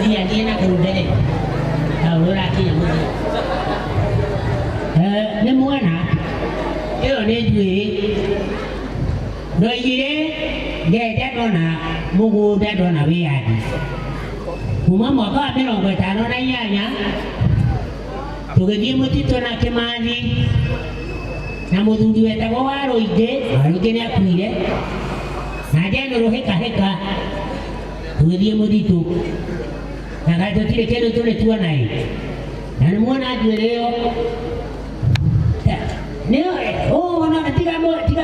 Mũthia thiĩ na kũu mbere ta ũrĩa ũrakinya mũthia. Nĩ muona ĩyo nĩ njuĩrĩ. Ndoigire ngenda ndona mũgũnda ndona wĩyathi kuma mwaka wa 58 tũgĩthiĩ mũtitũ na Kĩmathi na mũthuri wetagwo Warũingĩ. Warũingĩ nĩ akuire na Jane Rũhĩkahĩka, tũgĩthiĩ mũtitũ na kaĩ tũtirĩ kĩndũ tũrĩ tuona ĩ. Na nĩ muona njuĩrĩ ĩyo nĩyo ũũ, tiga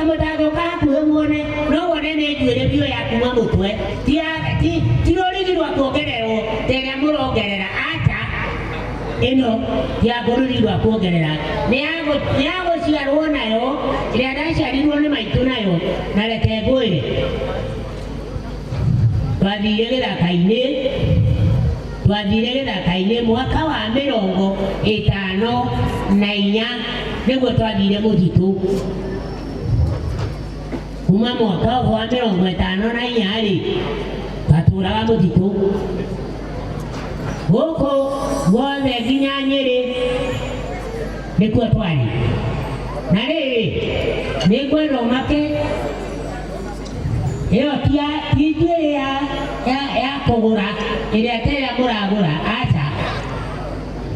mũtangĩũka hakuhĩ muone, no wone nĩ njuĩrĩ biũ ya kuma mũtwe, ti rũrigi rwa kuongererwo ta ĩrĩa mũrongerera. Aca, ĩno ti ya rũrigi rwa kuongerera, nĩ ya gũciarwo nayo, ĩrĩa ndaciarirwo nĩ maitũ nayo. Na reke ngwĩre, twathire gĩthaka-inĩ mwaka wa 54 nĩguo twathire mũtitũ. Kuma mwaka wa 54 rĩ, twatũraga mũtitũ gũkũ guothe nginya Nyĩrĩ nĩkuo twarĩ. Na rĩrĩ, nĩ ngwenda ũmake, ĩyo ti njuĩrĩ ya kũgũra ĩrĩa ta ĩrĩa mũragũra. Aca,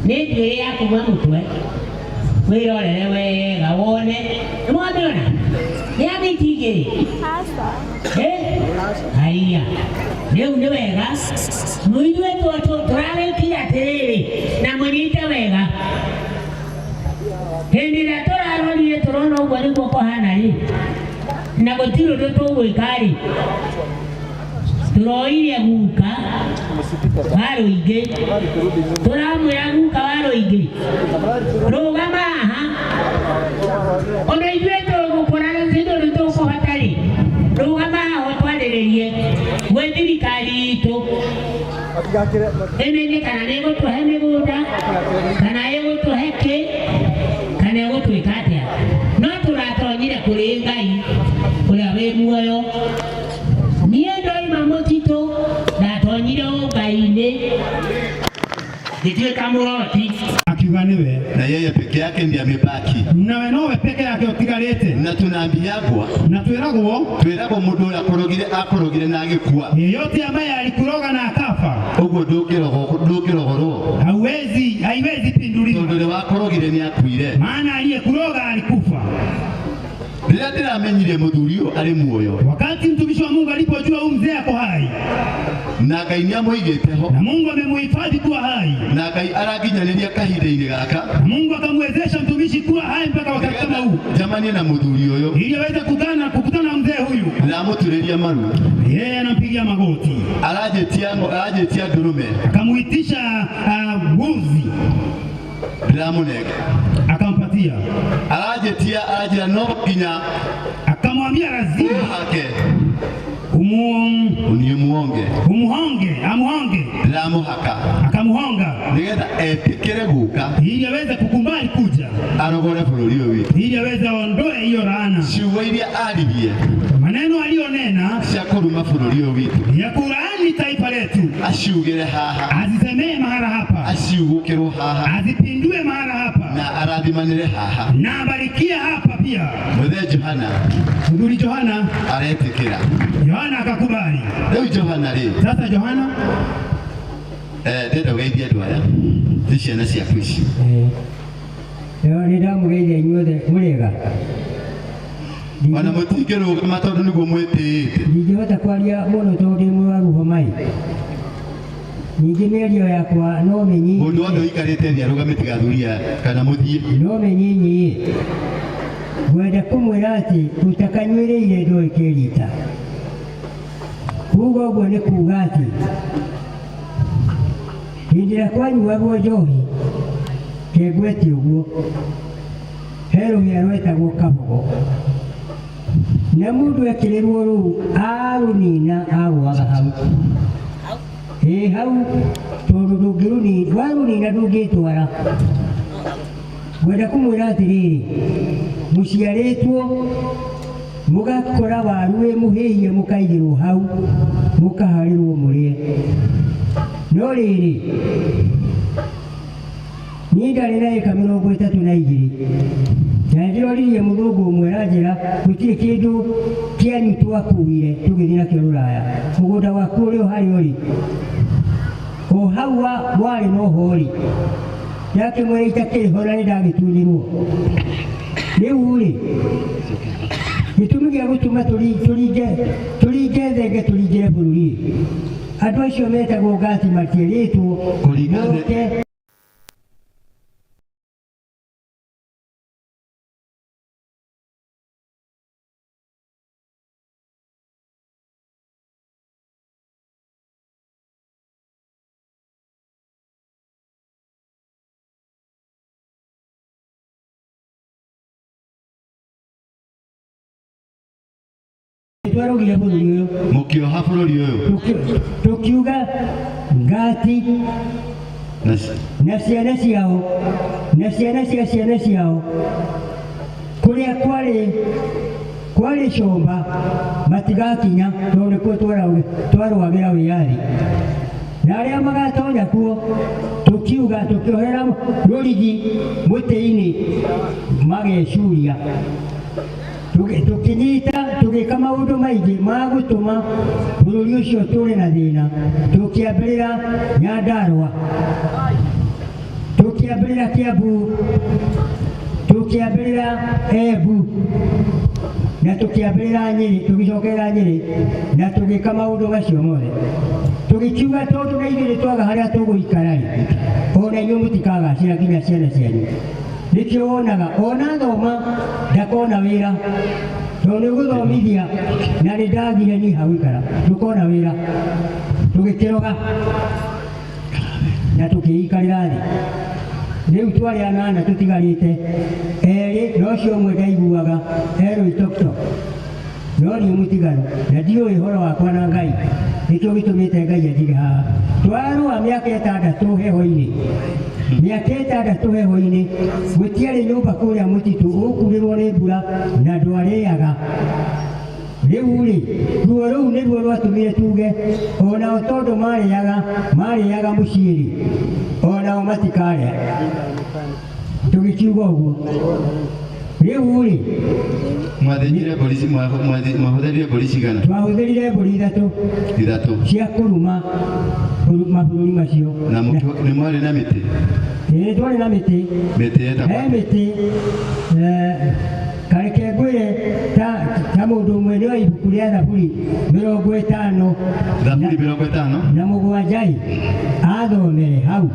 nĩ njuĩrĩ ya kuma mũtwe. Wĩrorere wega wone. Nĩ mwamĩona nĩ ya miti igĩrĩ? Haiya, rĩu nĩ wega mũigue tũrarĩkia atĩrĩrĩ, na mũnyite wega. Hĩndĩ ĩrĩa tũrarorire tũrona ũguo nĩguo kũhana rĩ, na gũtirĩ ũndũ tũgwĩka rĩ, tũroire guka wa Rũingĩ, tũramwĩra, "Guka wa Rũingĩ, rũgama haha ũndũ ithuĩ tũgũkũra tindũ nĩ tũkũhota rĩ, rũgama haha ũtwarĩrĩrie gwĩ thirikari itũ ĩmenye kana nĩ ĩgũtũhe mĩgũnda, kana ĩgũtũhe kĩ, kana ĩgũtwĩka atĩa." No tũratonyire kũrĩ Ngai ũrĩa wĩ muoyo. Niĩ ndoima mũtitũ ndatonyire ũngai-inĩ, ngĩtuĩka mũroti. Akiuga niwe. Na yeye peke yake ndiye amebaki. Nawe nowe peke yake utigarĩte. Na tunaambiagwa, Na twĩragwo, twĩragwo mũndũ ũrĩa akorogire akorogire na agĩkua. Yeyote ambaye alikuroga na akafa, Ũguo ndũngĩrogorwo. Hauwezi, haiwezi pinduliwa, Tondũ ũrĩa wakorogire nĩ akuire. Maana aliyekuroga alikufa. Rĩrĩa ndĩramenyire mũthuri ũyũ arĩ muoyo, Wakati mtumishi wa Mungu alipojua huyu mzee ako hai, na Ngai nĩ amũigĩte ho, na Mungu amemuhifadhi kuwa hai, na Ngai aranginyanĩria kahinda-inĩ gaka, na Mungu akamwezesha mtumishi kuwa hai mpaka wakati kama huu, njamanie na mũthuri ũyũ, ili aweze kukana kukutana na mzee huyu. Ndĩramũturĩria maru. Yeye anampigia magoti, Aranjĩtia ndũrũme. Akamuitisha mbuzi, Ndĩramũnengera. Akampatia, Aranjĩtia, aranjĩra no nginya akamwambia lazima hake umu, niĩ muonge. Umuhonge, amuhonge, Ndĩramũhaka akamuhonga nĩgetha etĩkĩre gũka, ili aweze kukubali kuja, arogore bũrũri ũyũ witũ. Ili aweze aondoe hiyo laana. Ciugo iria aririe Maneno aliyonena cia kũruma bũrũri ũyũ witũ, ya kulaani taifa letu, aciugĩre haha, azisemee mahala hapa, aciugũkĩrwo haha, azipindue mahala hapa, na arathimanĩre haha. Na abarikie hapa pia. Mũthee Johana Mzuri Johana, aretĩkĩra. Yohana akakubali. Rĩu Johana rĩ, Sasa Johana, ndĩrenda ũgeithie andũ aya, nĩ ciana ciaku ici. Ĩyo nĩ ndamũgeithia inyuothe, mũrĩega? Ona mũtingĩrũgama tondũ nĩguo mwĩtĩĩte. Ndingĩhota kwaria mũno tondũ ndĩ mũrwaru homa ĩ. Ningĩ mĩario yakwa no mĩnyinyi. Mũndũ wothe ũikarĩte thĩ arũgame tiga athuri aya kana mũthiĩ. No mĩnyinyi. Ngwenda kũmwĩra atĩ ũtakanyuĩrĩire ndoĩ kĩrita. Kuuga ũguo nĩ kuuga atĩ hĩndĩ ĩrĩa kwanyuagwo njohi kĩngwete ũguo, he rũhĩa rwetagwo kabogo, na mũndũ ekĩrĩrwo rũu arũnina agũaga hau, ĩ hau, tondũ ndũngĩrũnina, warũnina ndũngĩtwara. Ngwenda kũmwĩra atĩrĩrĩ, mũciarĩtwo mũgakora waru wĩ mũhĩhie, mũkaigĩrwo hau, mũkaharĩrwo mũrĩe. No rĩrĩ, niĩ ndarĩ na ĩka 32 na nĩndĩroririe mũthũngũ ũmwe na njĩra gũtirĩ kĩndũ kĩanyu twakuire tũgĩthiĩ nakĩo rũraya. Mũgũnda waku ũrĩ o harĩa ũrĩ, o hau warĩ noho ũrĩ. Ndakĩmwĩra itakĩrĩ ho na nĩndagĩtunyirwo. Rĩu rĩ, gĩtũmi gĩa gũtũma tũringe thenge tũringĩre bũrũri, andũ acio metagwo ngati matierĩtwo Kũringa moke. Twarũgire bũrũri ũyũ. Mũkĩoha bũrũri ũyũ. Tũkiuga ngati na na ciana ciao na ciana cia ciana ciao kũrĩa kwarĩ comba matigakinya, tondũ nĩkuo twarũagĩra wĩyathi. Na arĩa magatonya kuo tũkiuga tũkĩoherera rũrigi mũtĩ-inĩ magecuria. Tũkĩnyita tũgĩka maũndũ maingĩ ma gũtũma bũrũri ũcio tũrĩ na thĩna. Tũkĩambĩrĩra Nyandarũa, tũkĩambĩrĩra Kiambu, tũkĩambĩrĩra Embu, na tũkĩambĩrĩra Nyĩrĩ, tũgĩcokerera Nyĩrĩ, na tũgĩka maũndũ macio mothe. Tũgĩkiuga tondũ na ithuĩ nĩtwaga harĩa tũgũikara-rĩ, ona inyuĩ mũtikagacĩra nginya ciana cianyu. Nĩkĩo wonaga ona thoma ndakona wĩra, tondũ nĩũgũthomithia na nĩndagire niĩ ha gũikara, ndũkona wĩra. Tũgĩkĩroga na tũkĩikarĩra thĩ. Rĩu twarĩ anana tũtigarĩte, erĩ na ũcio ũmwe ndaiguaga erwo Itokitok, no niĩ mũtigaru na ndiũĩ ũhoro wakwa na Ngai, nĩkĩo gĩtũmĩte Ngai anjige haha. Twarũa mĩaka 6 heho-inĩ, mĩaka 6 heho-inĩ, gũtiarĩ nyũmba kũrĩa mũtitũ, ũkurĩrwo nĩ mbura na ndwarĩaga. Rĩu rĩ, ruo rũu nĩruo rwatũmire tuge onao tondũ marĩaga mũciĩ rĩ, onao matikarĩa. Tũgĩkiuga ũguo. Rĩu rĩ, Mwathĩnjire mbũri mwahũthĩrire mbũri cigana? Twahũthĩrire mbũri ithatũ. Ithatũ. Cia kũruma mabũrũri macio. Na nĩ mwarĩ na mĩtĩ? Ĩĩ, twarĩ na mĩtĩ. Mĩtĩ yetagwo He mĩtĩ, kareke ngwĩre ta mũndũ ũmwe nĩoĩ ibuku rĩa Thaburi 50. Thaburi 50? Na mũgwanja ĩ, athomere hau.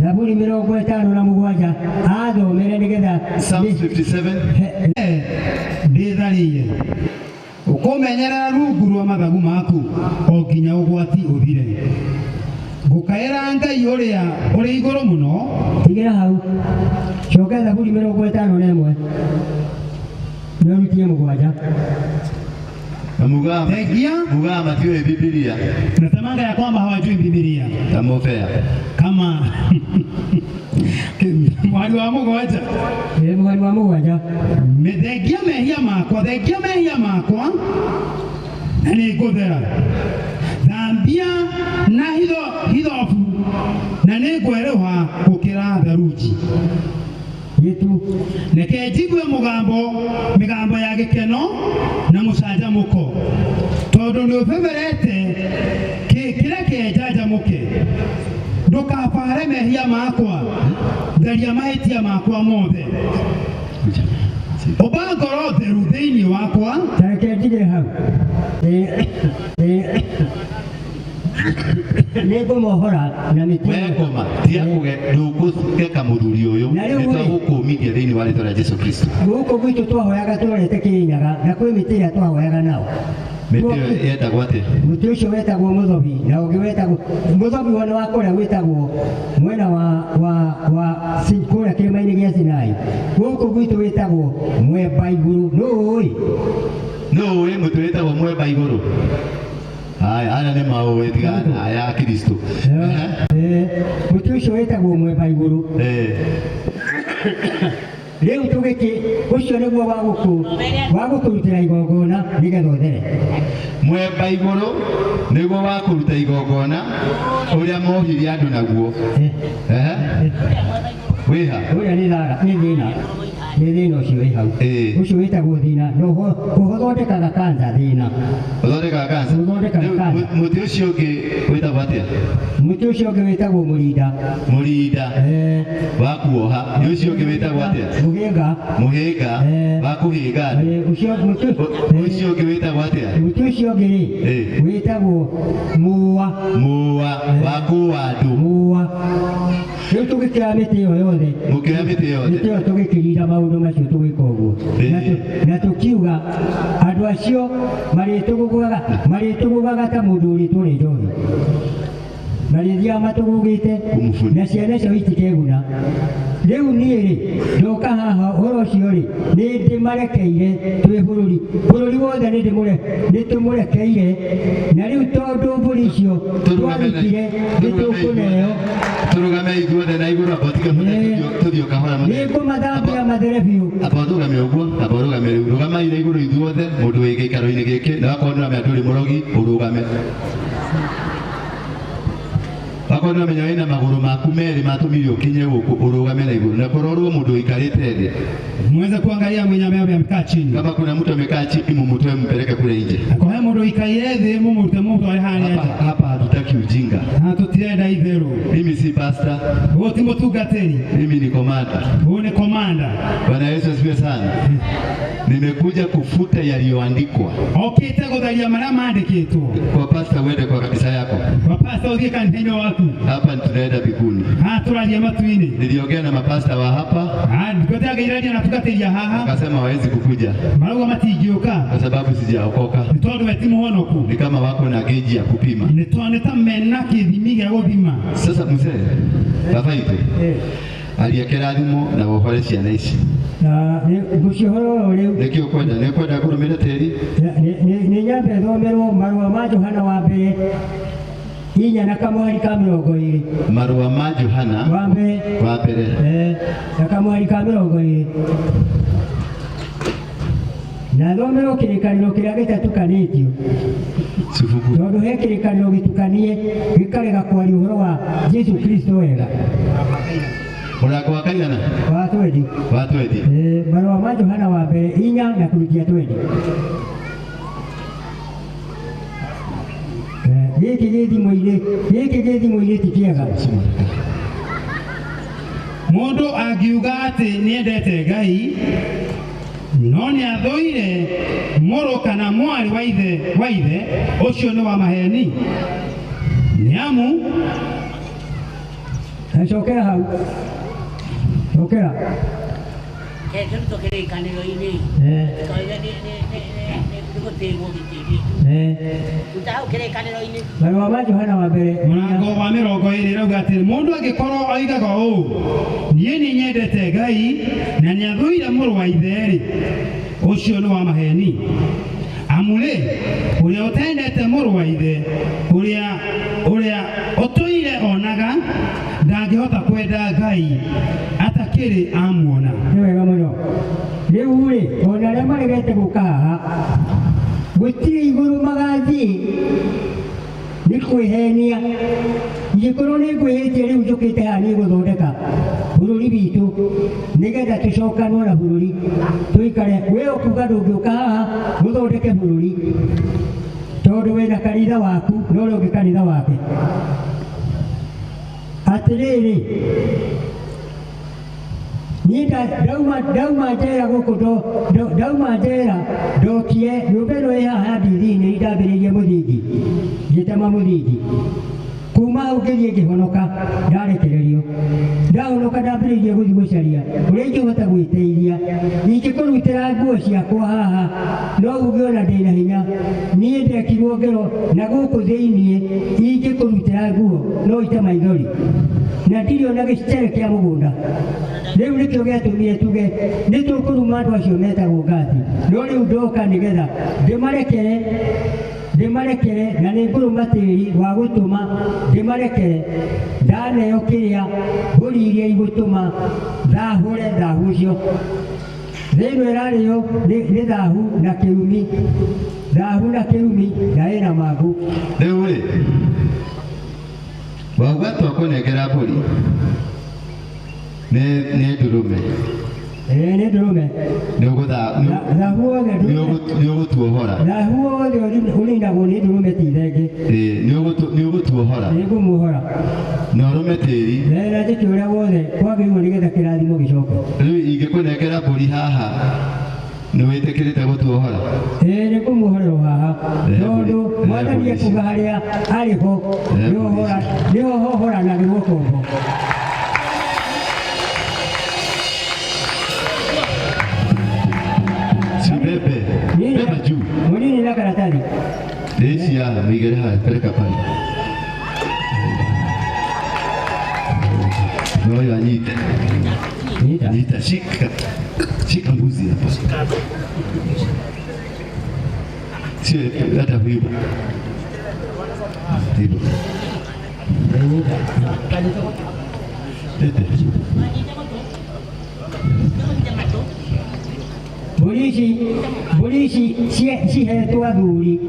Thaburi 57 athomere nĩgetha Psalms 57. Ndĩtharĩire ũkũmenyerera rungu rwa mathagu maku o nginya ũgwati ũthire. Ngũkaĩra Ngai ũrĩa ũrĩ igũrũ mũno. Tigĩra hau. Coka Thaburi 51 na ũrutie 7. Na Thengia. mugaga matiũĩ Bibilia. Nasemanga ya kwamba hawajui Bibilia. Ta mũbea. Kama mwari wa 7. Ĩĩ, mwari wa 7. Thengia mehia makwa, thengia mehia makwa na nĩngũthera. Thambia na hithobu na nĩngwerũha gũkĩra tharunji. Gĩtu. Reke njigue mĩgambo ya gĩkeno na mũcanjamũko, tondũ nĩũbeberete kĩreke njanjamũke. Ndũkabare mehia makwa, tharia mahĩtia makwa mothe. Ũmba ngoro theru thĩinĩ wakwa. Ta reke njige hau. Nĩngũmohora na mĩtĩ. We ngoma, tiga kũge, ndũgũgeka mũthuri ũyũ. Na rĩu rĩ, Nĩtwagũkũmithia thĩinĩ wa rĩtwa rĩa Jesũ Kristo. Gũkũ gwitũ twahoyaga tũrorete Kĩrĩnyaga, na kwĩ mĩtĩ ĩrĩa twahoyaga nao. Mĩtĩ ĩyo yetagwo atĩa? Mũtĩ ũcio wetagwo mũthobi, na ũngĩ wetagwo mũthobi wona wa kũrĩa wĩtagwo mwena wa kũrĩa kĩrĩma-inĩ gĩa Sinai. Gũkũ gwitũ wĩtagwo mwemba igũrũ. Nũ ũĩ? Nũ ũĩ mũtĩ wĩtagwo mwemba igũrũ? Haya, aya nĩ maũĩ tiga aya a Kristo. Mũtĩ ũcio wĩtagwo mwemba igũrũ. Rĩu tũgĩkĩ ũcio nĩguo wa gũkũrutĩra igongona nĩgetha ũthere. Mwemba igũrũ nĩguo wa kũruta igongona ũrĩa mohirie andũ naguo. Ehe. Wĩha. Ũrĩa nĩ thara nĩ thĩna. Nĩ thĩna ũcio wĩ hau. Ũcio wĩtagwo thĩna na ũthondekaga kansa thĩna. Ũthondekaga kansa. Ũthondekaga kansa. Mũtĩ ũcio ũngĩ wĩtagwo atĩa? Mũtĩ ũcio ũngĩ wĩtagwo mũrinda. Mũrinda. Wa kuoha. Nĩ ũcio ũngĩ wĩtagwo atĩa? Mũhĩnga. Mũhĩnga. Wa kũhĩnga andũ. Ũcio ũngĩ wĩtagwo atĩa? Mũtĩ ũcio ũngĩ rĩ wĩtagwo mũũa. Mũũa wa kũũa andũ. Mũũa. Rĩu tũgĩkĩoya mĩtĩ ĩyo yothe. Mũkĩoya mĩtĩ yothe. Mĩtĩ ĩyo tũgĩkĩrinda maũndũ macio tũgĩka ũguo. Na tũkiuga andũ acio marĩtũgũgaga ta mũndũ ũrĩtwo nĩ njohi. Marĩthiaga matũgũgĩte na ciana ciao itikeguna. Rĩu niĩ rĩ ndoka haha ũhoro ũcio rĩ nĩ ndĩmarekeire twĩ bũrũri. Bũrũri wothe nĩ tũmũrekeire na rĩu tondũ mbũri icio twarutire nĩ tũkũneo. Tũrũgame ithuothe na igũrũ amba ũtige tũthiĩ o kahora Nĩ ngũmathambia mathere biũ. Amba ũrũgame ũguo, amba ũrũgame rĩu. Rũgamai na igũrũ ithuothe mũndũ wĩ gĩikaro-inĩ gĩkĩ na wakorwo nĩ ũramenya ndũrĩ mũrogi ũrũgame. Wakorwo nĩ ũramenya wĩna magũrũ maku merĩ matũmire ũkinye gũkũ ũrũgame na igũrũ na kũrorwo mũndũ ũikarĩte thĩ. Muweze kuangalia mwenye ambaye amekaa chini. Kama kuna mtu amekaa chini mumtoe mpeleke kule nje. Kwa hiyo mũndũ ũikaire thĩ mumurute mumutware harĩa nja. Hapa hatutaki ujinga. Tũtirenda itherũ. Mimi si pastor. Huyu ti mũtungatĩri. Mimi ni komanda. Huyu ni komanda. Bwana Yesu asifiwe sana. Nimekuja kufuta yaliyoandikwa. Okĩte gũtharia marĩa maandĩkĩtwo. Kwa pastor uende kwa kanisa yako. Kwa pastor ũthiĩ kanitha-inĩ waku. Hapa tunaenda mbinguni. Tũrathiĩ matu-inĩ. Niliongea na mapasta wa hapa. Nĩngũteangeiraria na tungatĩri a haha. Wakasema hawezi kukuja. Marauga matingĩũka. Kwa sababu sijaokoka. Nĩ tondũ we ti mũhonoku. Ni kama wako na geji ya kupima. Nĩ tondũ nĩ ta mena kĩthimi gĩa gũthima. Sasa mzee, baba itũ aria kĩrathimo na wohore ciana ici. Na ngũcihoro ũyũ rĩu. Nĩkĩ ũkwenda? Nĩ ũkwenda kũrũmĩra tĩri? Nĩ nyambe thomerwo marũa ma Johana wa mbere 4 na kamweri ka 20. Marũa ma Johana wa mbere wa mbere na kamweri ka 20. Na thomerwo kĩrĩkanĩro kĩrĩa gĩtatukanĩtio. Tondũ he kĩrĩkanĩro gĩtukanie gĩkarega kwaria ũhoro wa Jesu Kristo wega. Mũrango wa kaigana? Wa 20. Wa 20. Marũa ma Johana wa mbere 4 na kũrutia 20. Gĩkĩ gĩ thimũ-inĩ, gĩkĩ gĩ thimũ-inĩ ti kĩega. Mũndũ angiuga atĩ nĩendete Ngai no nĩathũire mũrũ kana mwarĩ wa ithe ũcio nĩ wa maheni. Nĩ amu Cokera hau. Cokera. Kĩrutwo kĩrĩkanĩro-inĩ. Tondũ nĩ gũtĩĩrwo gĩtĩĩrĩtwo. Ruta hau kĩrĩkanĩro-inĩ. Marũa ma Johana wa mbere mũrango wa 20 ĩrauga atĩrĩ mũndũ angĩkorwo oigaga ũũ niĩ nĩ nyendete Ngai na nĩathũire mũrũ wa ithe-rĩ ũcio nĩ wa maheni. Amu rĩ ũrĩa ũtendete mũrũ wa ithe ũrĩa ũtũire onaga ndangĩhota kwenda Ngai atakĩrĩ amuona. Nĩ wega mũno. Rĩu rĩ ona arĩa maregete gũka haha gũtirĩ igũrũ magathiĩ nĩ kwĩhenia. Ingĩkorwo nĩ ngwĩhĩtie rĩu njũkĩte haha nĩ gũthondeka bũrũri witũ nĩgetha tũcokanwo na bũrũri tũikare. We ũkuga ndũngĩũka haha mũthondeke bũrũri tondũ wĩna kanitha waku na ũrĩa ũngĩ kanitha wake. Atĩrĩrĩ niĩ ndauma njera gũkũ ndauma njera ndokire nyũmba ĩno ĩ haha ya ndithi-inĩ ndambĩrĩirie mũthingi ngĩtema mũthingi. Kuma hau ngĩthiĩ ngĩhonoka ndarekererio. Ndahonoka ndambĩrĩirie gũthiĩ gũcaria ũrĩa ingĩhota gwĩteithia. Ingĩkũrutĩra nguo ciakwa haha no uge ona ndĩna hinya. Niĩ ndekirwo ngero na gũkũ thĩiniĩ ingĩkũrutĩra nguo no ite maithori. Na ndirĩ ona gĩcere kĩa mũgũnda. Rĩu nĩkĩo gĩatũmire tuge nĩ tũkũruma andũ acio metagwo ngati. No rĩu ndoka nĩgetha ndĩmarekere Ndĩmarekere na nĩ ngũrũma tĩri wa gũtũma ndĩmarekere ndaneo kĩrĩa mbũri iria igũtũma thahũre thahu ũcio. Thĩ ĩno ĩrarĩo nĩ thahu na kĩrumi, thahu na kĩrumi na ĩna mangũ. Rĩu rĩ, wauga twakũnengera mbũri nĩ nĩ ndũrũme. Ĩĩ nĩ ndũrũme. Nĩ ũgũtha Thahu wothe ndũrũme. Nĩ ũgũtuohora. Thahu wothe ũninagwo nĩ ndũrũme ti thenge. Ĩĩ nĩ ũgũtuohora. Nĩ ngũmuohora. Na ũrũme tĩri. Na njĩke ũrĩa wothe kwagĩrĩirwo nĩgetha kĩrathimo gĩcoke. Rĩu ingĩkũnengera mbũri haha nĩ wĩtĩkĩrĩte gũtuohora? Ĩĩ nĩ ngũmuohorera o haha. Tondũ mwathani ekuga harĩa arĩ ho nĩho hohoranagĩrwo tombo. Bebe, beba juu. Munini na karatathi. Ici haha mũigĩre haha, peleka pale. Na huyo anyite. Anyita, shika. Shika mbuzi hapa. Sio hata huyu. Hivyo. Tete. Mbũri ici cihetwo athuri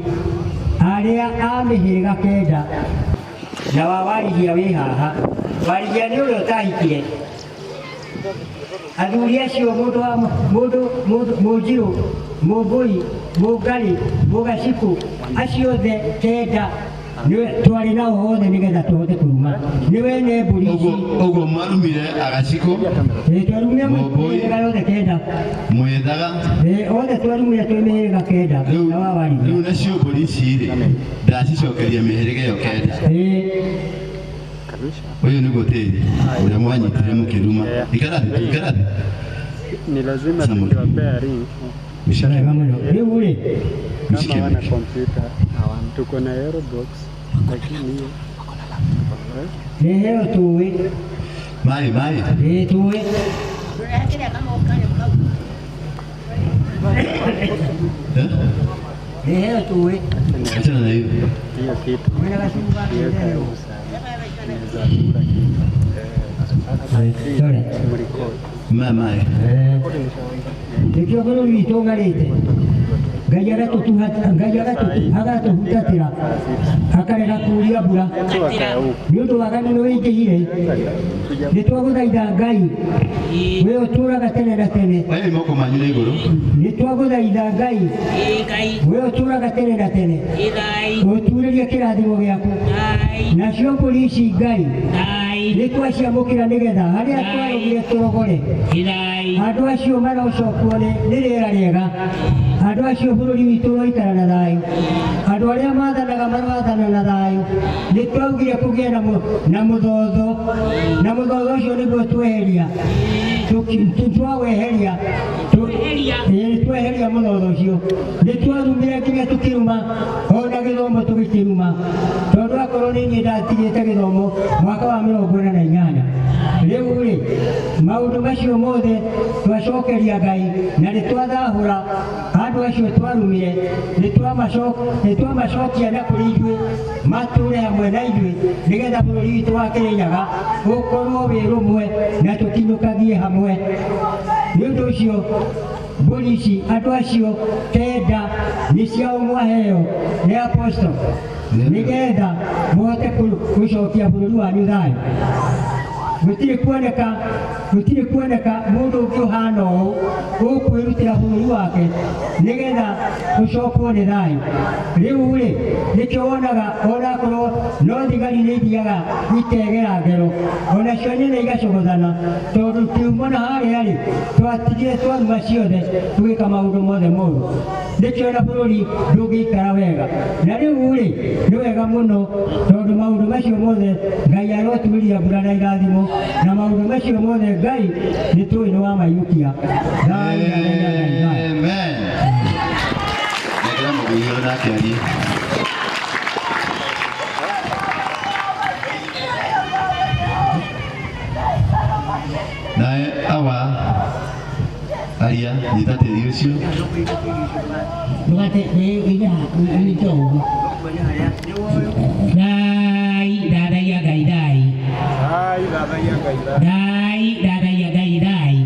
arĩa a mĩhĩrĩga kenda na wa warigia wĩ haha. Warigia nĩ ũrĩa ũtahikire. Athuri acio mũndũ wa mũndũ mũnjirũ, mũmbũi, mũngarĩ, mũgacikũ, acio othe kenda twarĩ nao othe nĩgetha tũhote kũruma. Nĩ wene mbũri ici. Ũguo mwarumire agacikũ. Twarumire mĩhĩrĩga yothe kenda. Mwethaga. Othe twarumire twĩ mĩhĩrĩga kenda na wa warigia. Rĩu nacio mbũri ici rĩ, ndacicokeria mĩhĩrĩga ĩyo kenda. Ũyũ nĩguo tĩri ũrĩa mwanyitire mũkĩruma. Ikara thĩ, ikara thĩ. Ni lazima tukiwapea link. Wega mũno. Rĩu rĩ, Kama hawana kompyuta hawana. Tuko na Aerobox lakini hiyo nĩ heo tũĩ. Maĩ, maĩ. Ĩĩ tũĩ. Nĩ heo tũĩ. Achana na hiyo. Hiyo kitu. Wĩna gacuba Hiyo nĩ heo. karibu sana. Inaweza kula kitu. Tore. Maĩ, maĩ. Nĩkĩo bũrũri witũ ũng'arĩte. Ngai agatũhutatĩra akarega kuuria mbura nĩ ũndũ waganu nĩ wĩingĩhire. Nĩ twagũthaitha Ngai we ũtũũraga tene na tene. Oya moko manyu na igũrũ. Nĩ twagũthaitha Ngai we ũtũũraga tene na tene ũturĩrie kĩrathimo gĩaku. Nacio mbũri ici Ngai nĩ twaciamũkĩra nĩgetha harĩa twarũgire tũrogore andũ acio marocokwo nĩ rĩera rĩega. Andũ acio bũrũri witũ ũroikara na thayũ. Andũ arĩa mathanaga maroathana na thayũ. Nĩ twaugire kũgĩe na mũthotho, na mũthotho ũcio nĩguo tweheria. Twaweheria. Tweheria mũthotho ũcio. Nĩ twarumire nginya tũkĩruma ona gĩthomo tũgĩkĩruma. Tondũ akorwo nĩ niĩ ndatigĩte gĩthomo mwaka wa 48. Rĩu rĩ, maũndũ macio mothe twacokeria Ngai na nĩ twathahũra andũ acio twarumire, nĩ twamacokia na kũrĩ ithuĩ matũre hamwe na ithuĩ nĩgetha bũrũri witũ wa Kĩrĩnyaga ũkorwo wĩ rũmwe na tũkinyũkagie hamwe. Nĩ ũndũ ũcio mbũri ici andũ acio kenda nĩ ciao mwaheo nĩ apostle nĩgetha mũhote gũcokia bũrũri wanyu thayũ. Gũtirĩ kuoneka mũndũ ũngĩ ũhana ũũ ũkwĩrutĩra bũrũri wake nĩgetha ũcokwo nĩ thayũ. Rĩu rĩ, nĩkĩo wonaga onakorwo no thigari nĩ ithiaga ikegera ngero onacio nyene igacogothana tondũ kiumo na harĩa rĩ twatigire twaruma ciothe tũgĩka maũndũ mothe moru. Nĩkĩo na bũrũri ndũngĩikara wega. Na rĩu rĩ, nĩ wega mũno tondũ maũndũ macio mothe Ngai aroturĩria mbura na irathimo na maũndũ macio mothe Ngai nĩ tũĩ nĩ wamaiyũkia. Amen. Nengera mũthuri ũyũ nake arie. Nawe awa aria. Nyita tĩri ũcio. Ndũgate ĩige ĩnyite ũguo. Thai thathaiya Ngai thai. Thai thathaiya Ngai thai.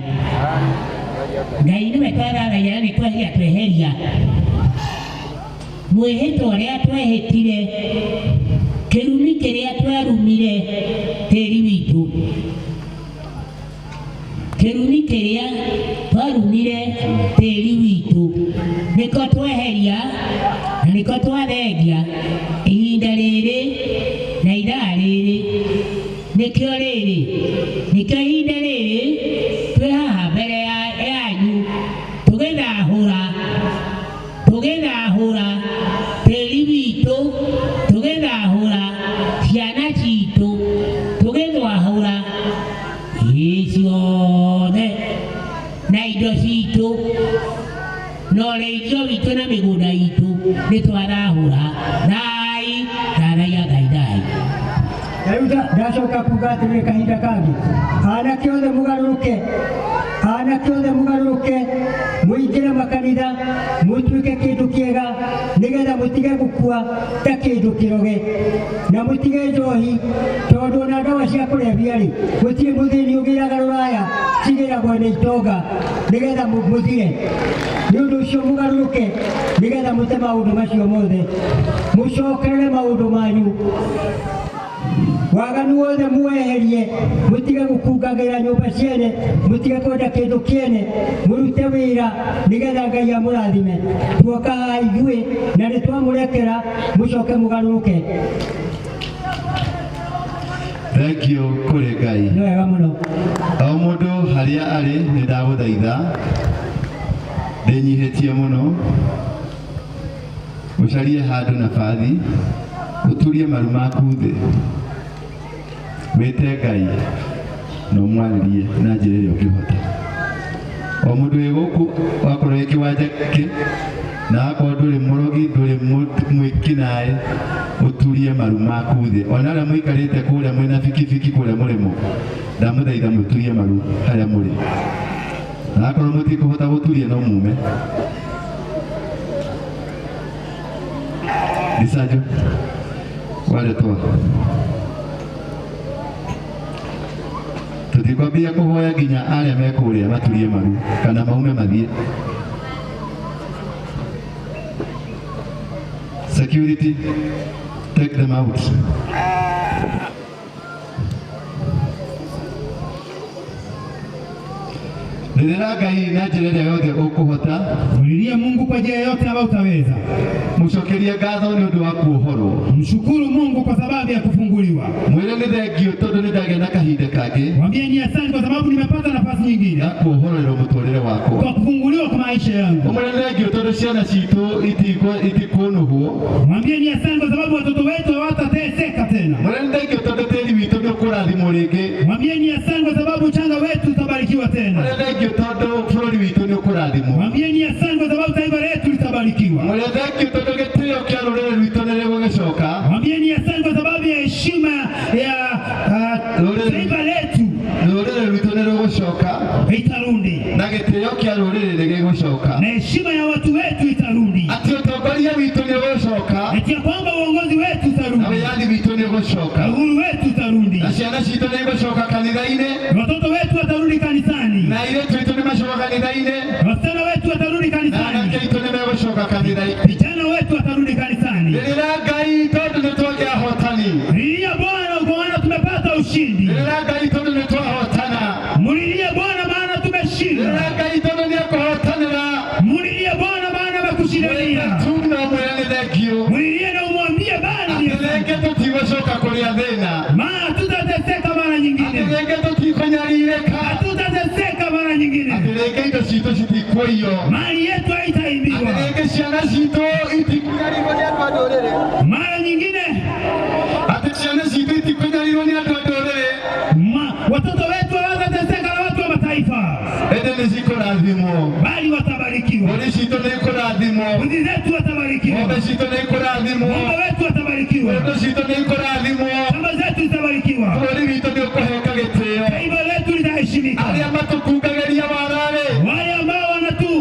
Ngai nĩwe twathathaiya na nĩ twehia tweheria. Mwĩhĩtwa ũrĩa twehĩtire, kĩrumi kĩrĩa twarumire tĩri witũ, kĩrumi kĩrĩa twarumire tĩri witũ nĩko tweheria na nĩko twathengia ihinda rĩrĩ na ithaa rĩrĩ nĩkĩo rĩrĩ nĩkĩo ihinda rĩrĩ twĩ haha mbere yanyu tũgĩthahũra tũgĩthahũra tĩri witũ tũgĩthahũra ciana citũ tũgĩthahũra ĩ ciothe na indo citũ na ũrĩithio witũ na mĩgũnda itũ nĩ twathahũra. Thai thathaiya Ngai thai. Na rĩu ndacoka kuga atĩrĩrĩ kahinda kangĩ, anake othe mũgarũrũke, anake othe mũgarũrũke, mũingĩre makanitha, mũtuĩke kĩndũ kĩega, nĩgetha mũtige gũkua ta kĩndũ kĩroge, na mũtige njohi, tondũ ona ndawa cia kũrebia rĩ, gũtirĩ mũthĩni ũgĩraga rũraya, cigĩragwo nĩ itonga, nĩgetha mũthire. Nĩ ũndũ ũcio mũgarũrũke, nĩgetha mũte maũndũ macio mothe, mũcokerere maũndũ manyu. Waganu wothe muweherie, mũtige gũkungagĩra nyũmba ciene, mũtige kwenda kĩndũ kĩene, mũrute wĩra nĩgetha Ngai amũrathime. Tuoka haha ithuĩ na nĩ twamũrekera, mũcoke mũgarũrũke. Thank you kũrĩ Ngai. Nĩ wega mũno. O mũndũ harĩa arĩ nĩ ndagũthaitha ndĩnyihĩtie mũno ũcarie handũ nabathi ũturie maru maku thĩ wĩte Ngai na ũmwarĩrie na njĩra ĩrĩa ũngĩhota. O mũndũ wĩ gũkũ wakorwo wĩ kĩwanja kĩ na akorwo ndũrĩ mũrogi ndũrĩ mwĩkinaĩ ũturie maru maku thĩ. Ona arĩa mũikarĩte kũrĩa mwĩna bikibiki kũrĩa mũrĩmo ndamũthaitha mũturie maru harĩa mũrĩ, na akorwo mũtikũhota gũturia no mume. Ndisanjo waretwa tũtikwambia kũhoya nginya arĩa me kũrĩa maturie maru kana maume mathiĩ. Security, take them out. Rĩrĩra Ngai na njĩra ĩrĩa yothe ũkũhota. Mlilie Mungu kwa njia yote ambayo utaweza. Mũcokerie ngatho nĩ ũndũ wa kuohorwo. Mshukuru Mungu kwa sababu ya kufunguliwa. Mwĩre nĩ thengio tondũ nĩ ndagĩa na kahinda kangĩ. Mwambie ni asante kwa sababu nimepata nafasi nyingine ya kuohorerwo mũtũrĩre wakwa. Kwa kufunguliwa kwa maisha yangu. Ũmwĩre nĩ thengio tondũ ciana citũ itikũnũhwo. Mwambie ni asante kwa sababu watoto wetu hawatateseka tena. Mwĩre nĩ thengio tondũ tĩri witũ nĩ ũkũrathimwo rĩngĩ. Mwambie ni asante kwa sababu mchanga wetu utabarikiwa tena. Mwĩre thengio tondũ bũrũri witũ nĩ ũkũrathimwo. Mwambie ni asante kwa sababu taifa letu litabarikiwa. Mwĩre thengio tondũ gĩtĩo kĩa rũrĩrĩ rwitũ nĩ gĩgũgĩcoka. Mwambie ni asante kwa sababu ya heshima ya taifa letu. Rũrĩrĩ rwitũ nĩ rũgũcoka. Itarudi. Na gĩtĩo kĩa rũrĩrĩ nĩ gĩgũcoka. Na heshima ya watu wetu itarudi. Atĩ ũtongoria witũ nĩ ũgũcoka. Eti ya kwamba uongozi wetu utarudi. Na wĩyathi witũ nĩ ũgũcoka. Uhuru wetu utarudi. Na ciana citũ nĩ igũcoka kanitha-inĩ. Watoto wetu watarudi kanisani. Na airĩtu aitũ nĩ macoka kanitha-inĩ. Wasichana wetu watarudi kanisani. Na anake aitũ nĩ megũcoka kanitha-inĩ. Vijana wetu watarudi kanisani. Rĩrĩra Ngai tondũ nĩ twagĩa ahotani. Lilia Bwana kwa maana tumepata ushindi. Rĩrĩra Ngai tondũ nĩ twahotana. Mulilie Bwana maana tumeshinda. Rĩrĩra Ngai tondũ nĩ ekũhotanĩra. Mulilie Bwana maana amekushindania. Tu na mwĩre nĩ thengio. Mulilie na umwambie Bwana ni Atĩ rĩngĩ tũtigũcoka kũrĩa thĩna. Maana tutateseka mara nyingine. Atĩ rĩngĩ tũtikũnyarirĩka. Hatutateseka mara nyingine. Atĩ rĩngĩ indo citũ citikũiywo. Mali yetu haitaibiwa. Atĩ rĩngĩ ciana citũ itikũnyarirwo nĩ andũ a ndũrĩrĩ. Mara nyingine. Atĩ ciana citũ itikũnyarirwo nĩ andũ a ndũrĩrĩ. Watoto wetu hawatateseka na watu wa mataifa. Ĩndĩ nĩ cikũrathimwo. Bali watabarikiwa. Mbũri citũ nĩ ikũrathimwo. Mbuzi zetu watabarikiwa. Ng'ombe citũ nĩ ikũrathimwo. Ng'ombe wetu watabarikiwa. Ng'ombe citũ nĩ ikũrathimwo. Shamba zetu zitabarikiwa. Bũrũri witũ nĩ ũkũheka gĩtĩo. Taifa letu litaheshimika. Arĩa matũkungagĩria wara-rĩ. Wale ambao wanatu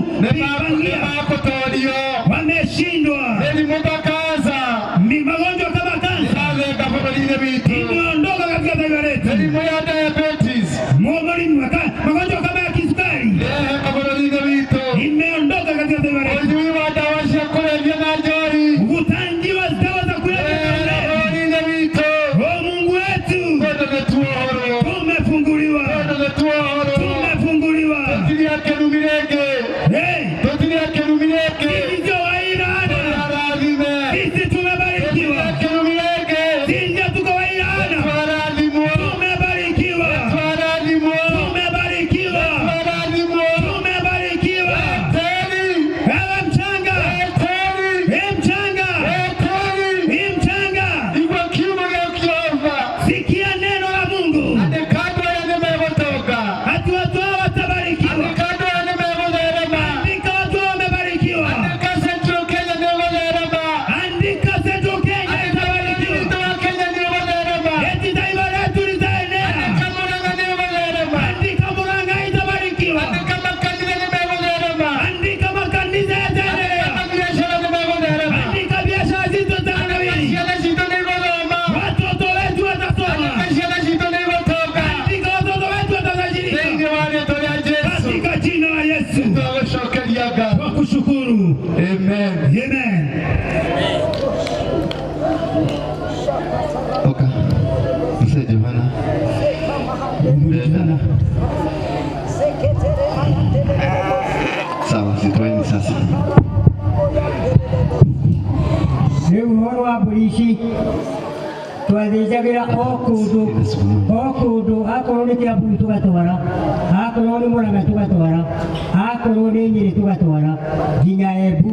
Rĩu ũhoro wa mbũri ici twathĩnjagĩra o kũndũ o kũndũ, akorwo nĩ Kĩambu tũgatwara, akorwo nĩ Mũrang'a tũgatwara, akorwo nĩ Nyĩrĩ tũgatwara, nginya Embu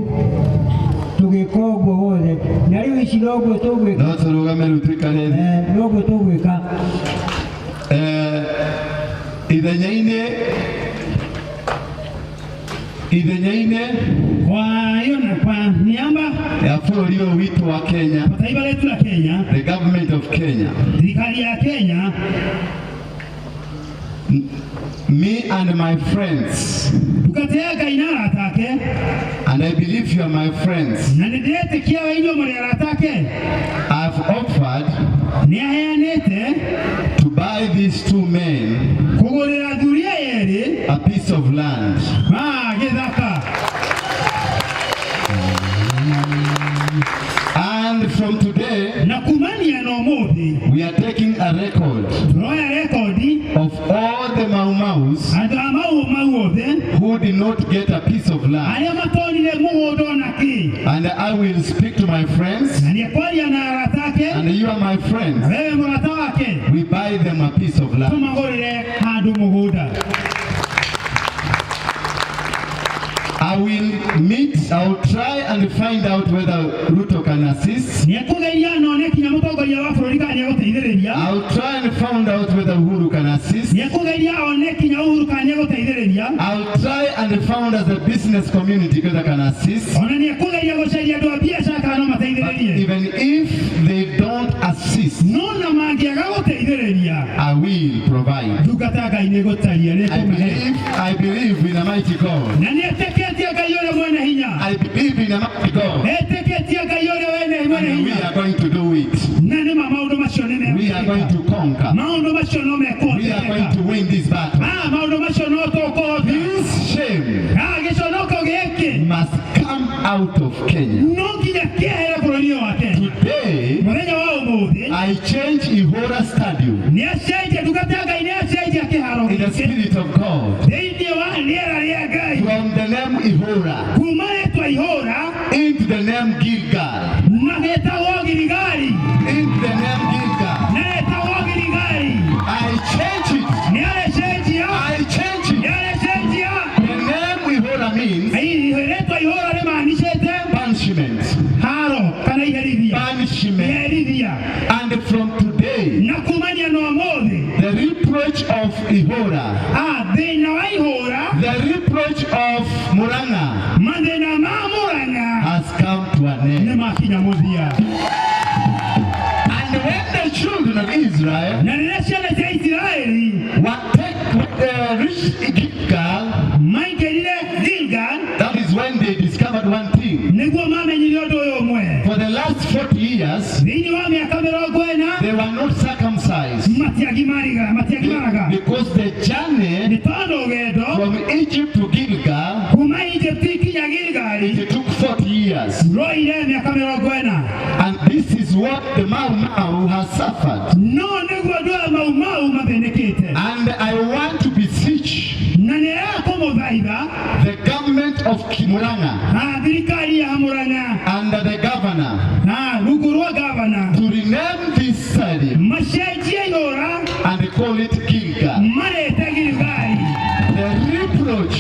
tũgĩka ũguo wothe. Na rĩu ici noguo tũgwĩka. No tũrũgame rĩu tũikare thĩ. Noguo tũgwĩka. Ithenya-inĩ ithenya-inĩ Kwa hiyo na kwa niaba ya bũrũri ũyũ witũ wa Kenya, kwa taifa letu la Kenya, the government of Kenya, serikali ya Kenya, me and my friends, ndungata ya Ngai na arata ake, and I believe you are my friends, na nĩ ndĩretĩkia we inyuĩ mũrĩ arata ake, I've offered nĩ aheanĩte to buy these two men kũgũrĩra athuri aya erĩ a piece of land. ma gĩthaka. And from today, Na kumania na ũmũthĩ we are taking a record tũroya rekondi of all the Mau Maus andũ a Mau Mau othe who did not get a piece of land. arĩa matonire mũgũnda ona kĩ. And I will speak to my friends, Na nĩekwaria na arata ake, and you are my friends. wewe mũrata wake, We buy them a piece of land. tũmagũrĩre handũ mũgũnda. I will meet, I will try and find out whether Ruto can assist. Nĩekũgeria na one kinya mũtongoria wa bũrũri kana nĩegũteithĩrĩria. I will try and find out whether Uhuru can assist. Nĩekũgeria one kinya Uhuru kana nĩegũteithĩrĩria. I will try and find as a business community whether can assist. Ona nĩekũgeria gũcaria andũ a biacara kana no But mateithĩrĩrie. even if they don't assist, No na mangĩaga gũteithĩrĩria, I will provide. ndungata ya Ngai nĩĩgũtaria I nĩĩkũmahe. believe, I believe in a mighty God. Na nĩetĩkĩtie Ngai ũrĩa mwene hinya. I believe in a mighty God. Etĩkĩtie Ngai ũrĩa wene mwene And we hinya. are going to do it. Na nĩma maũndũ macio nĩ We are going mekũhoteka. to conquer. Maũndũ macio no We are going mekũhoteka. to win this battle. Ah, maũndũ macio no tũkũhota. This shame Ah, gĩconoko gĩkĩ must come out of Kenya. no nginya kĩehere bũrũri ũyũ wa Kenya. Today, Mũthenya wa ũmũthĩ I change Ihora Stadium nĩacenjia ndungata ya Ngai nĩacenjia kĩharo in the gĩkĩ Spirit of God thĩinĩ wa rĩera rĩa Ngai from the name Ihora kuma rĩtwa Ihũra into the name Gilgal. na gĩtagwo Giligali Into the name Gilgal. na gĩtagwo Giligali. I change it. Nĩarĩcenjia, I change it. nĩarĩcenjia. The name Ihora means Rĩtwa Ihũra rĩmanicĩte punishment. haro kana iherithia, Punishment. iherithia. And from today, Na kumania na ũmũthĩ the reproach of Ihora, ah, thĩna wa Ihũra, the reproach of Murang'a mathĩna ma Mũrang'a has come to an nĩ end. makinya mũthia. And when the children of Israel Na rĩrĩa ciana cia Isiraeli were reached Gilgal, maingĩrire Gilgal, that is when they discovered one thing. nĩguo mamenyire ũndũ ũyũ ũmwe. For the last 40 years, Thĩinĩ wa mĩaka 40 they were not circumcised matiagimaraga, matiagimaraga because the journey nĩ tondũ rũgendo from Egypt to Gilgal, kuma Egypt kinya Gilgali it took 40 years. rwaire mĩaka 40. And this is what the Mau Mau has suffered. No nĩguo andũ a Mau Mau mathĩnĩkĩte. And I want to beseech Na nĩrega kũmũthaitha the government of Murang'a na thirikari ya Murang'a and the governor na rungu rwa gavana to rename this stadium macenjie Ihũra and call it Gilgal. marete Giligali. The reproach,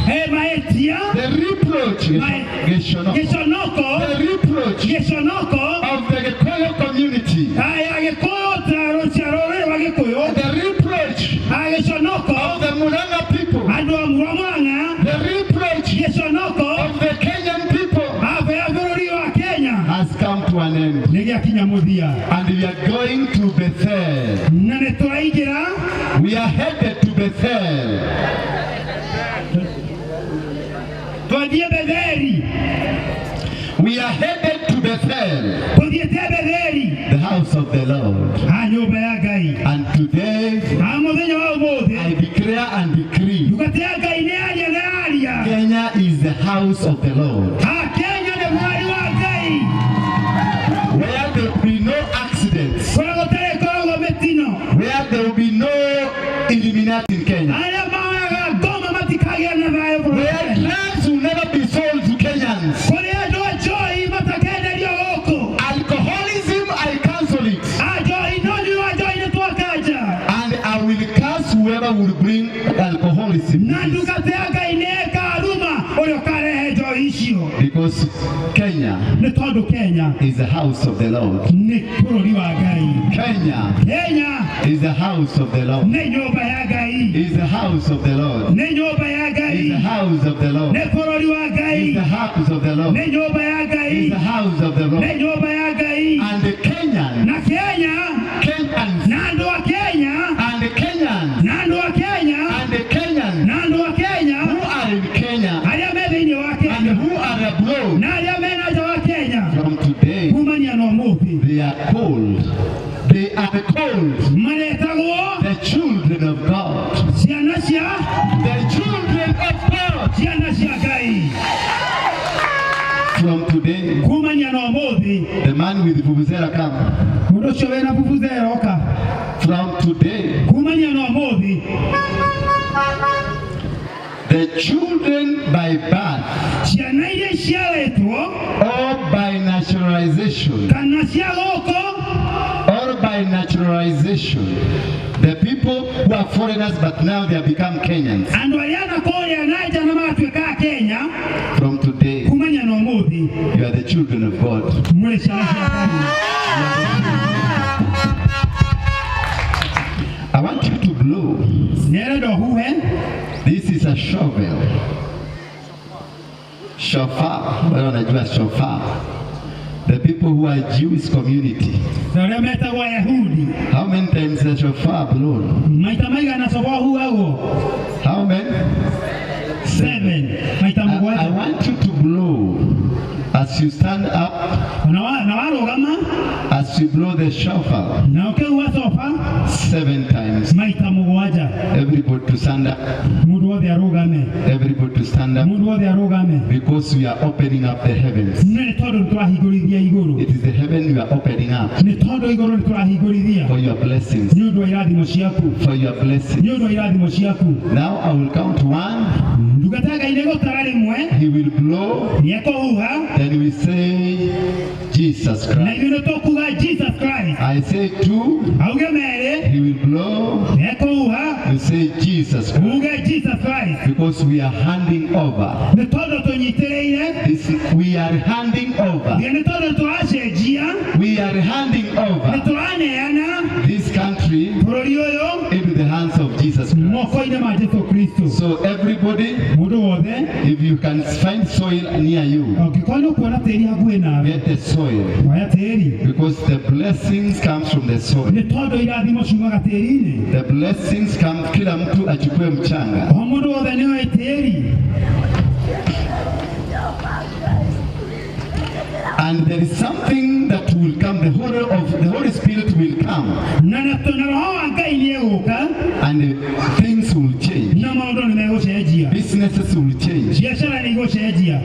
He mahĩtia the reproach, Gĩconoko. gĩconoko The reproach gĩconoko of the Gikuyu community, ya Gĩkũyũ ta rũciaro rũrĩ rwa Gĩkũyũ the reproach a gĩconoko of the Murang'a people, andũ a Murang'a the reproach gĩconoko of the Kenyan people aba ya bũrũri wa Kenya has come to an end. nĩ gĩakinya mũthia. And we are going to Bethel. Na nĩ tũraingĩra We are headed to Bethel. twathiĩ Betheli, We are headed to Bethel, tũthiĩte Betheli the house of the Lord. a nyũmba ya Ngai. And today, A mũthenya wa ũmũthĩ I declare and decree, ndungata ya Ngai nĩ yaria na yaria. Kenya is the house of the Lord. A Kenya nĩ mwari wa Ngai Where there will be no accidents, kũrĩa gũtarĩ koragwo mĩtino. where there will be no Illuminati in Kenya, Arĩa maoyaga ngoma matikagĩa na thayũ bũrũri wa where Kenya. drugs will never be sold to Kenyans, Kũrĩa andũ a njohi matakenderio gũkũ. Tondũ Kenya is the house of the Lord. Nĩ bũrũri wa Ngai. Kenya Kenya is the house of the Lord. Nĩ nyũmba ya Ngai. Is the house of the Lord. Nĩ nyũmba ya Is Ngai. the house of the Lord. Nĩ bũrũri wa Is Ngai. the house of the Lord. Nĩ nyũmba ya Is Ngai. the house of the Nĩ Lord. nyũmba ya Ngai. And the Kenyan, Na Kenya Kenyans, na andũ a Kenya and the Kenyans, na andũ a Kenya and the Kenyans na andũ a Kenya who are in Kenya arĩa me thĩinĩ wa and Kenya who are abroad, na arĩa me na nja wa Kenya, from today, kumania na ũmũthĩ, they are called. They are called maretagwo the children of God. Ciana cia The children of God. Ciana cia Ngai. From today, Kumania na ũmũthĩ, the man with vuvuzela come. Mũndũ ũcio wĩna vuvuzela oka. From today, Kumania na ũmũthĩ, the children by birth ciana iria iciarĩtwo or by naturalization, kana cia gũkũ or by naturalization, the people who are foreigners but now they have become Kenyans. Andũ arĩa na kũrĩa na nja na magatuĩka a Kenya, From today, kumania na ũmũthĩ, you are the children of God. Mũrĩ ciana cia Ngai. I want you to blow. Nĩarenda ũhuhe. This is a shovel. Shofar. Wale wanajua shofar. The people who are Jewish community. Na arĩa metagwo Ayahudi. How many times the shofar blown? Maita maigana coba ũhuhagwo? How many? Seven, maita I mũgwanja. want you to blow as you stand up, Na warũgama as you blow the shofar na ũkĩhuha coba seven times. Maita mũgwanja. Everybody to stand up. Mũndũ wothe arũgame. Everybody to stand up. Mũndũ wothe arũgame. Because we are opening up the heavens. Nĩ tondũ nĩ tũrahingũrithia igũrũ. It is the heaven we are opening up Nĩ tondũ igũrũ nĩ tũrahingũrithia for your blessings. Nĩ ũndũ wa irathimo ciaku. For your blessings. Nĩ ũndũ wa irathimo ciaku. Now I will count one. Ndungata ya Ngai nĩ gũtara rĩmwe. He will blow. Nĩ ekũhuha. Then we say, Jesus Na Christ. ithuĩ nĩ tũkuga Jesus Christ. I say two. Auge merĩ. He will blow. Nĩ ekũhuha. We say Jesus Christ. Uge Jesus Christ. Because we are handing over. Nĩ tondũ tũnyitĩrĩire. This, we are handing over. Nĩ tondũ tũracenjia. We are handing Nĩ over tũraneana this country bũrũri ũyũ into the hands of Jesus Christ. Moko-inĩ ma Jesu Kristo. So everybody, Mũndũ wothe, if you can find soil near you, ũngĩkorwo nĩ ũkuona tĩri hakuhĩ nawe, get the soil. Oya tĩri. Because the blessings comes from the soil. Nĩ tondũ irathimo ciumaga tĩri-inĩ. The blessings come, kila mtu achukue mchanga. O mũndũ wothe nĩ oe tĩri. And there is something that will come, the Holy Spirit will come Na roho wa Ngai nĩ egũka and things will change. Na maũndũ nĩ megũcenjia. Businesses will change. Biacara nĩ igũcenjia.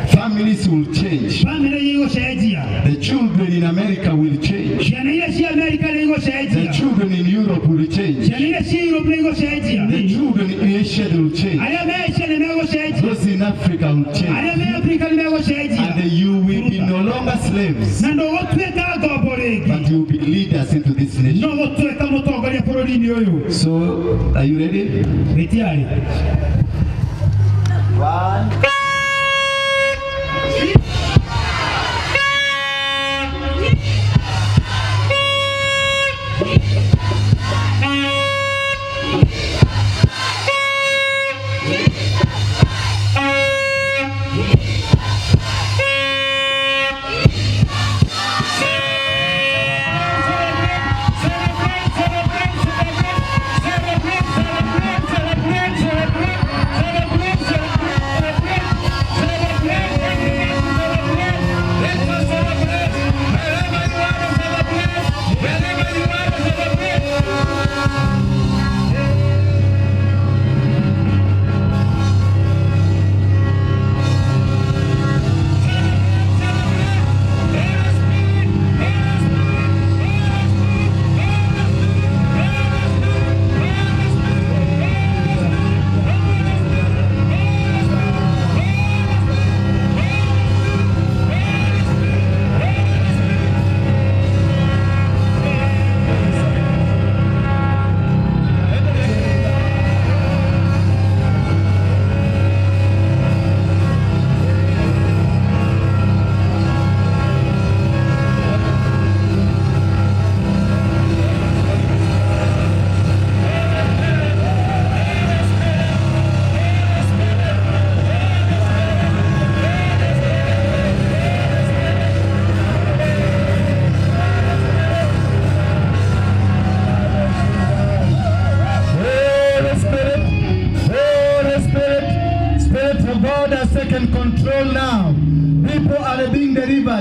Families will change. Bamĩrĩ nĩ igũcenjia. The children in America will change. Ciana iria cia Amerika nĩ The igũcenjia. children in Europe will change. Ciana iria cia Europe nĩ igũcenjia. The children in Asia will change. Arĩa me Asia nĩ megũcenjia. Those in Africa will change. Arĩa me Afrika nĩ megũcenjia. And you will be no longer slaves, Na ndũgũtuĩka ngombo rĩngĩ, but you will be leaders into this nation. No gũtuĩka mũtongoria bũrũri-inĩ ũyũ. So, are you ready? Gĩtiarĩ. One. Celebrate, celebrate, celebrate, celebrate, celebrate, celebrate.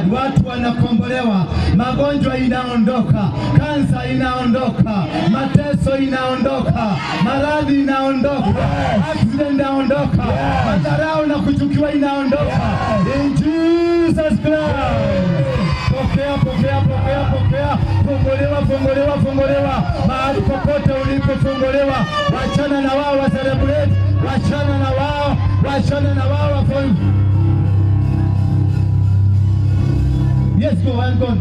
delivered, watu wanakombolewa, magonjwa inaondoka, kansa inaondoka, mateso inaondoka, maradhi inaondoka, accident inaondoka, madharau na kuchukiwa inaondoka. In Jesus Christ. Pokea, pokea, pokea, pokea, funguliwa, funguliwa, funguliwa, mahali popote ulipofunguliwa. Wachana na wao wa celebrate, wachana na wao, wachana na wao wa. Yes, go on, go on.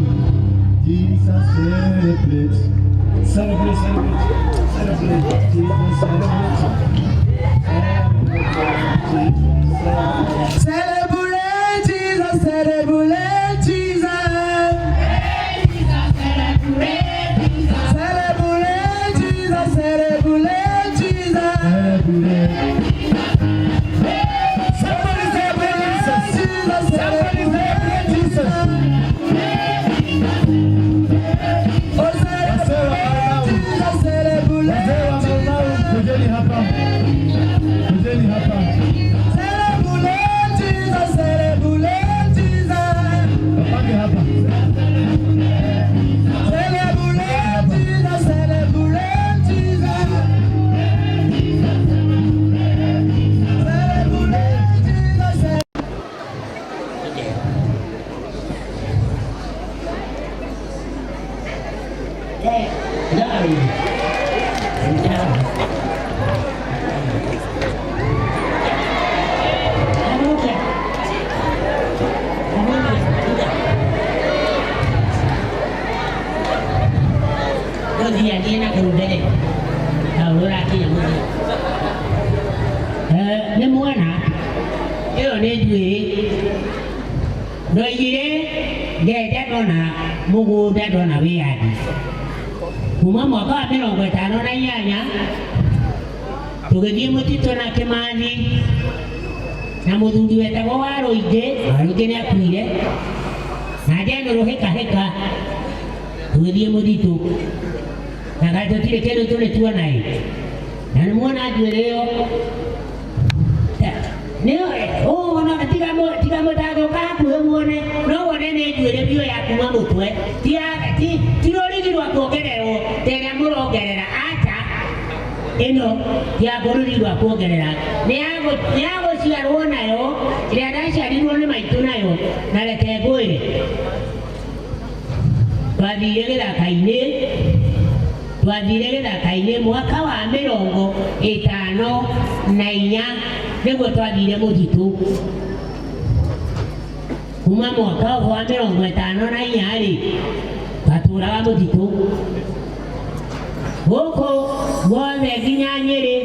Jesus celebrate. Celebrate, celebrate, celebrate, Jesus celebrate. Celebrate Jesus, celebrate Jesus. Celebrate Jesus, celebrate Jesus. Celebrate. Somebody celebrate Jesus. Jesus, Somebody celebrate Jesus. Oh, Wazee wa Mau Mau. Jesus, celebrate Wazee wa Mau Mau, kujeni hapa. Kujeni hapa. Celebrate Jesus, celebrate Jesus. Wapange hapa. Celebrate Jesus, celebrate Jesus. Celebrate Jesus. Gũthiĩ na kũu mbere na ũrakinya mũthia. Nĩ muona ĩyo nĩ njuĩrĩ ndoigire ngenja ndona mũgũnda ndona wĩyathi kuma mwaka wa 58 tũgĩthiĩ mũtitũ na Kĩmathi na mũthuri wetagwo Warũingĩ. Warũingĩ nĩ akuire na Njeno Rũhĩkahĩka, tũgĩthiĩ mũtitũ na kaĩ tũtirĩ kĩndũ tũrĩ tuona ĩ, na nĩ muona njuĩrĩ ĩyo nĩ tiga mũtangĩũka hakuhĩ muone no wone nĩ njuĩrĩ biũ ya kuma mũtwe, ti rũrigi rwa kuongererwo ta ĩrĩa mũrongerera, aca, ĩno ti ya rũrigi rwa kuongerera, nĩ ya gũciarwo nayo ĩrĩa ndaciarirwo nĩ maitũ nayo. Na reke ngwĩre, twathire gĩthaka-inĩ mwaka wa 54 nĩguo twathire mũtitũ. Kuma mwaka wa 54 rĩ, twatũraga mũtitũ gũkũ guothe nginya Nyĩrĩ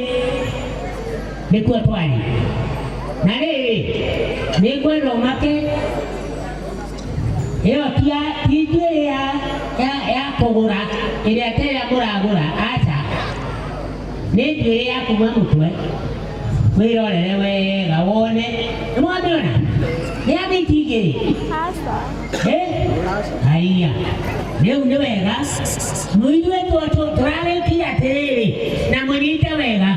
nĩkuo twarĩ. Na rĩrĩ, nĩ ngwenda ũmake ĩyo ti njuĩrĩ ya kũgũra ĩrĩa ta ĩrĩa mũragũra, aca, nĩ njuĩrĩ ya kuma mũtwe. Wĩrorere wega wone nĩ mwamĩona nĩ ya miti igĩrĩ. Haiya, rĩu nĩ wega mũigue tũrarĩkia atĩrĩrĩ na mũnyite wega.